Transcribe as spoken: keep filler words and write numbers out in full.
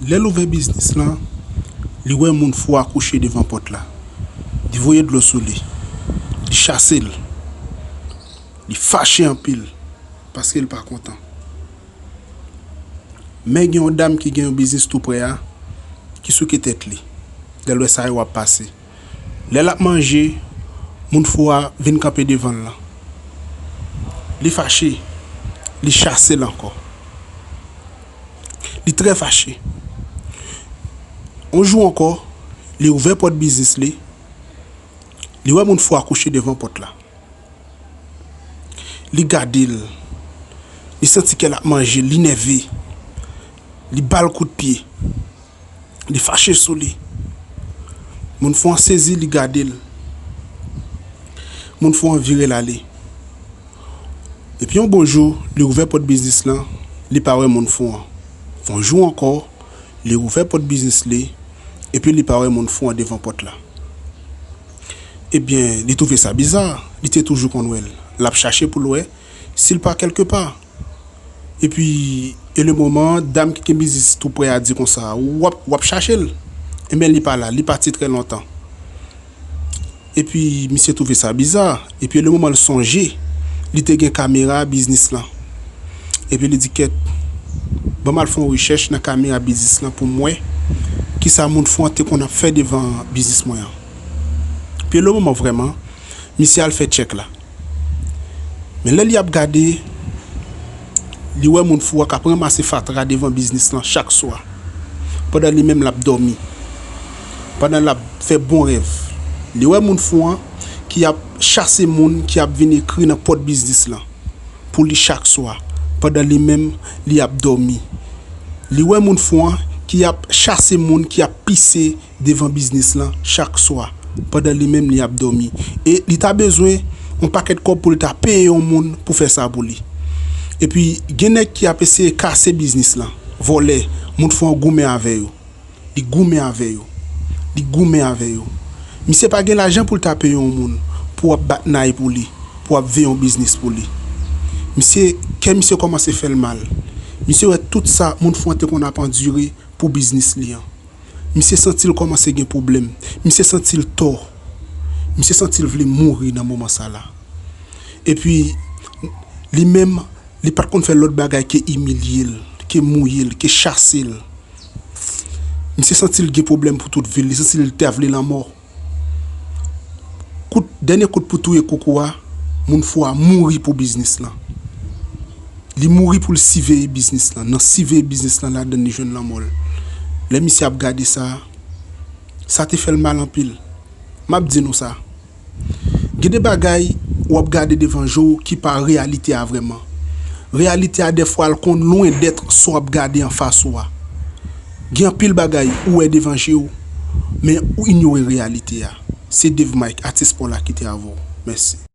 Lè l ouvè biznis lan, li wè moun fou a kouche devan pòt la. Li voye dlo sou li. Li chase l. Li fache anpil paske l pa kontan. Men gen yon dam ki gen yon biznis tou prè a ki souke tèt li lè l wè sa yo ap pase. Lè l ap manje, moun fou a vin kanpe devan l lan. Li fache, li chase l ankò. Li trè fache. Yon jou ankò, li ouvè pòt biznis li, li wè moun fou a kouche devan pòt la. Li gade l. Li santi kè l ap manje l, li nève. Li ba l kout pye. Li fache sou li. Moun fou an sezi, li gade l. Moun fou an vire l ale. Epi yon bon jou, li ouvè pòt biznis lan, li pa wè moun fou an. Yon jou ankò, li ouvè pòt biznis li, epi li pa wè moun fou an devan pòt la. Ebyen, li twouve sa biza, li te toujou konn wè l. L ap chache pou l wè si l pa kèlkepa. Epi, e le moman, dam ki gen biznis tou prè a di konsa, w ap, w ap chache l. Ebyen, li pa la, li pati trè lontan. Epi, misye twouve sa biza. Epi, e le moman, l sonje, li te gen kamera biznis lan. Epi, li di, kèt, ban m al fè yon rechèch nan kamera biznis lan pou m wè kisa moun fou an te konn ap fè devan biznis mwen an. Epi, e le moman, vrèman, misye al fè tchèk la. Men lè li ap gade, li wè moun fou a k ap ranmase fatra devan biznis lan chak swa, pandan li menm l ap dòmi, pandan l ap fè bon rèv. Li wè moun fou an ki ap chase moun ki ap vin ekri nan pòt biznis lan pou li chak swa, pandan li menm li ap dòmi. Li wè moun fou an ki ap chase moun ki ap pise devan biznis lan chak swa, pandan li menm li ap dòmi. E li ta bezwen yon pakèt kòb pou li ta peye yon moun pou fè sa pou li. Epi, gen nèg ki ap eseye kase biznis lan, vòlè, moun fou an goumen avè yo. Li goumen avè yo. Li goumen avè yo. Misye pa gen lajan pou l ta peye yon moun pou ap bat nay pou li, pou ap veye yon biznis pou li. Misye, kè misye kòmanse fè l mal. Misye wè tout sa moun fou an te konn ap andire pou biznis li an. Misye santi l kòmanse gen pwoblèm. Misye santi l tò. Misye santi l vle mouri nan moman sa la. Epi, li menm, li pa t konn fè lòt bagay ke imilye l, ke mouye l, ke chase l. Misye santi l gen pwoblèm pou tout vi l. Li santi l ta vle lanmò. Kout, dènye kout pou touye koukou a, moun fou a mouri pou biznis lan. Li mouri pou l siveye biznis lan. Nan siveye biznis lan, ladann li jwenn lanmò l. Lè misye ap gade sa, sa te fè l mal anpil. M ap di nou sa. Gen de bagay w ap gade devan je w ki pa reyalite a vrèman. Reyalite a, dèfwa, l konn lwen dèt sa w ap gade anfas ou a. Gen anpil bagay ou wè devan je w, men ou inyore reyalite a. Se Dave Mike, atis pa w la, ki te avè w. Mèsi.